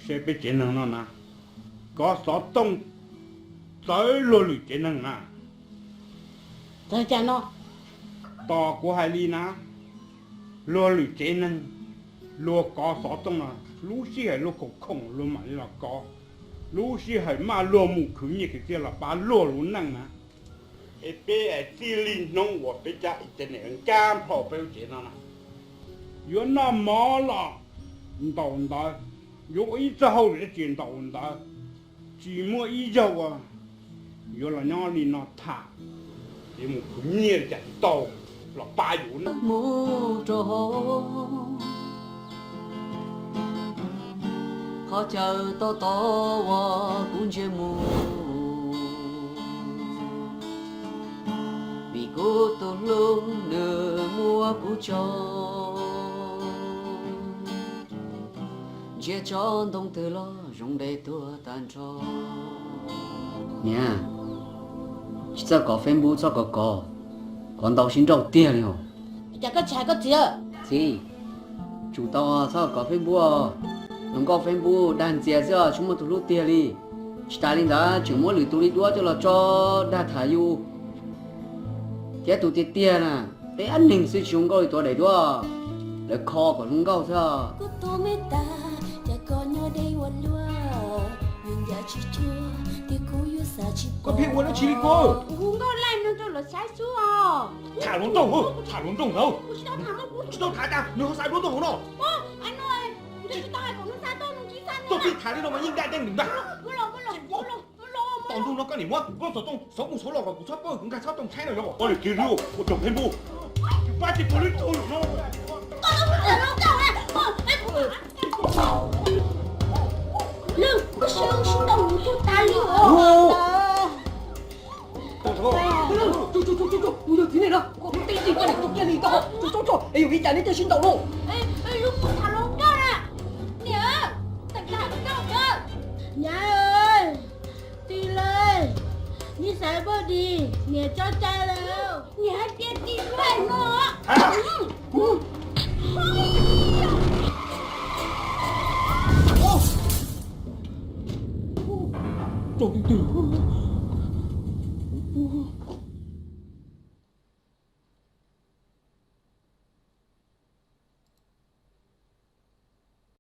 Seb peb tsev neeg no na, kov xov tooj txawv luag lwm tsev neeg na. Txawv cas no? Tos kuv hais li na, luag lwm tsev neeg, luag kov xov tooj no, lub sij hawm luag khoom khoom luag mam li los kov, lub sij hawm maj luag mus khwv nyiaj khwv txiaj los pab luag lub neej na. Es peb txij li hnub uas peb cab internet nkag nplho peb lub tsev no na, yuav noj mov los ntaus ntawv, yuav ua ib txoj hauj lwm dab tsi ntaus ntawv, tsis muaj ib zaug uas yuav los nyob li no tham, yuav mus khwv nyiaj li cas tsis tau los pab yus na. Mus rau hauv qhov chaw tob tob uas kuv ntsia mus, vim kuv tus hlub nws muab kuv tso, ntsia tso ntoo twg los zoo dej tuag tag nrho. Niam, tsis txhob kov Facebook, txhob kov kov, kov ntau sib nrauj tiag li os. Cas koj tsis hais koj txiv? Txiv, tsum tau txhob kov Facebook os. Hluas nkauj Facebook dag ntxias xwb os, tsis muaj tus hlub tiag li. Tsis tas li ntawd tseem muab lwm tus li duab coj los tso dag tham yus. Thiab tus tiag tiag na, peb ab neeg xwb tsis zoo nkauj li tuav daim duab, lawv kho kom zoo nkauj xwb. Kuv tus me tas, cas koj nyob deb ua luaj, yuav ncav tsis cuag, tias kuv yuav xav tsis pom. Koj pheej ua dab tsi li koj? Kuv hu nkauj laij mloog rau lawv saib xwb os. Tham hluas nraug, tham hluas nraug ntawd. Kuv tsis tau tham, kuv tsis tau tham cas nws ho xav duab nraug hauv no. Koj pheej tham li no mas yeej daj dej nws ntag. Tos ntu no koj niam muab koj xov tooj xov mus xov los kom kuv txhob paub, kuv nkag txhob tooj tshaib no yog. Koj niam cia li ua raug Facebook, pab ces puas lub tug no. Tus yog txiv nej na, kuv yog txiv nej na, kuv teb li koj niam tus kiag li koj, tso tso es yus li cas nej thiaj sib ntaus no. Lub kuv tham hluas nkauj na, niam, tag kis tham hluas nkauj. Nyab, tij laug, nej xav pab dis, niam tso cai lawm, niam hais tias tij laug no. Tsaug twg twg.